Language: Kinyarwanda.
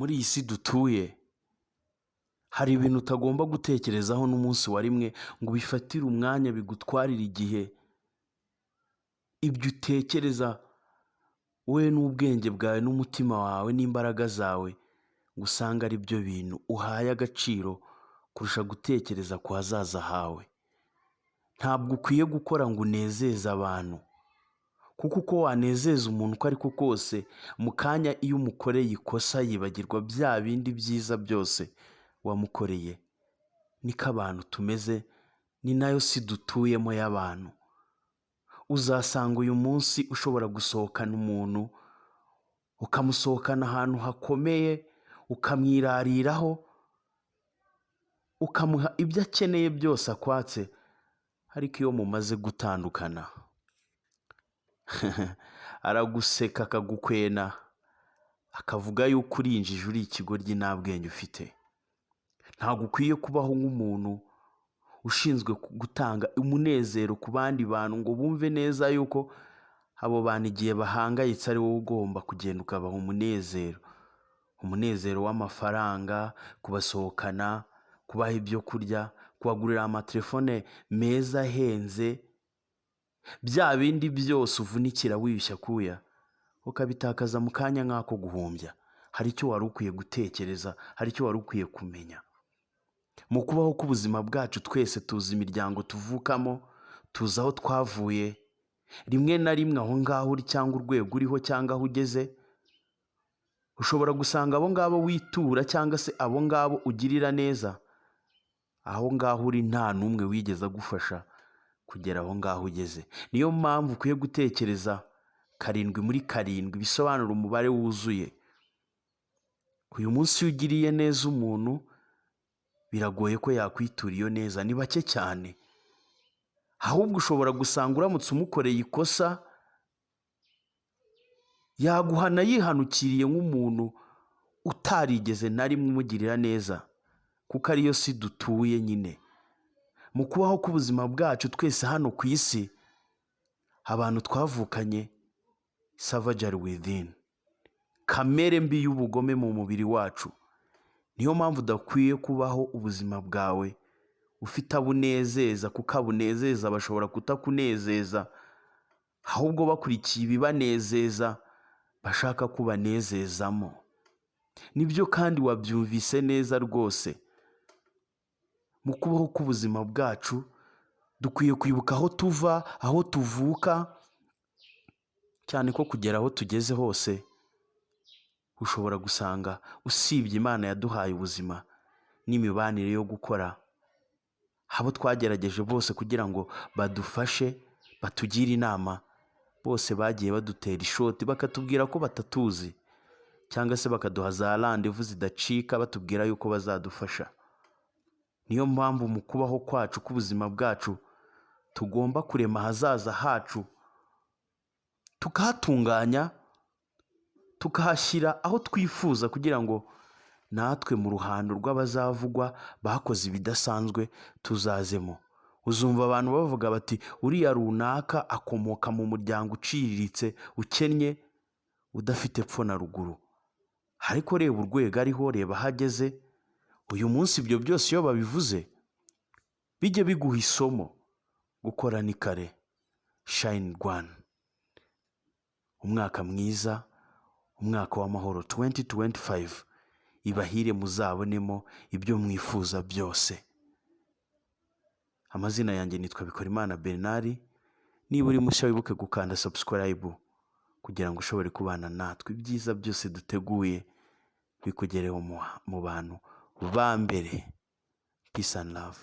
Muri iyi si dutuye hari ibintu utagomba gutekerezaho n'umunsi wa rimwe ngo ubifatire umwanya bigutwarire igihe. Ibyo utekereza wowe n'ubwenge bwawe n'umutima wawe n'imbaraga zawe, ngo usange ari byo bintu uhaye agaciro kurusha gutekereza ku hazaza hawe. Ntabwo ukwiye gukora ngo unezeze abantu, kuko uko wanezeza umuntu uko ariko kose, mu kanya iyo umukoreye ikosa yibagirwa bya bindi byiza byose wamukoreye. Niko abantu tumeze, ni nayo si dutuyemo y'abantu. Uzasanga uyu munsi ushobora gusohokana umuntu, ukamusohokana ahantu hakomeye, ukamwirariraho, ukamuha ibyo akeneye byose akwatse, ariko iyo mumaze gutandukana araguseka, akagukwena, akavuga yuko uri injiji, uri ikigoryi, nta bwenge ufite. Ntabwo ukwiye kubaho nk'umuntu ushinzwe gutanga umunezero ku bandi bantu ngo bumve neza yuko abo bantu igihe bahangayitse ari wowe ugomba kugenda ukabaha umunezero, umunezero w'amafaranga, kubasohokana, kubaha ibyo kurya, kubagurira amatelefone meza ahenze, bya bindi byose uvunikira wiyushya akuya ukabitakaza mu kanya nk'ako guhumbya. Hari icyo wari ukwiye gutekereza, hari icyo wari ukwiye kumenya. Mu kubaho k'ubuzima bwacu twese tuzi imiryango tuvukamo, tuzi aho twavuye, rimwe na rimwe aho ngaho uri cyangwa urwego uriho cyangwa aho ugeze, ushobora gusanga abo ngabo witura cyangwa se abo ngabo ugirira neza, aho ngaho uri nta n'umwe wigeze agufasha kugera aho ngaho ugeze. Niyo mpamvu ukwiye gutekereza karindwi muri karindwi bisobanura umubare wuzuye. Uyu munsi iyo ugiriye neza umuntu, biragoye ko yakwitura iyo neza, ni bake cyane. Ahubwo ushobora gusanga uramutse umukoreye ikosa, yaguhana yihanukiriye nk'umuntu utarigeze na rimwe umugirira neza, kuko ariyo si dutuye nyine. Mu kubaho k'ubuzima bwacu twese hano ku isi, abantu twavukanye savagery within, kamere mbi y'ubugome mu mubiri wacu. Niyo mpamvu udakwiye kubaho ubuzima bwawe ufite abo unezeza, kuko abo unezeza bashobora kutakunezeza, ahubwo bakurikiye ibibanezeza bashaka ko ubanezezamo. Nibyo kandi wabyumvise neza rwose. Mu kubaho k'ubuzima bwacu dukwiye kwibuka aho tuva, aho tuvuka, cyane ko kugera aho tugeze hose ushobora gusanga usibye Imana yaduhaye ubuzima n'imibanire yo gukora, abo twagerageje bose kugira ngo badufashe, batugire inama, bose bagiye badutera ishoti bakatubwira ko batatuzi, cyangwa se bakaduha za rendez-vous zidacika batubwira yuko bazadufasha. Niyo mpamvu mu kubaho kwacu k'ubuzima bwacu tugomba kurema ahazaza hacu, tukahatunganya, tukahashyira aho twifuza kugira ngo natwe mu ruhando rw'abazavugwa bakoze ibidasanzwe tuzazemo. Uzumva abantu bavuga bati: "Uriya runaka akomoka mu muryango uciriritse, ukennye, udafite epfo na ruguru, ariko reba urwego ariho, reba aho ageze uyu munsi." Ibyo byose iyo babivuze bijye biguha isomo. Gukora ni kare. Shine Rwanda, umwaka mwiza, umwaka w'amahoro 2025 ibahire, muzabonemo ibyo mwifuza byose. Amazina yanjye nitwa Bikorimana Bernard. Niba uri mushya, wibuke gukanda subscribe kugira ngo ushobore kubana natwe, ibyiza byose duteguye bikugereho mu bantu ba mbere. Peace and love.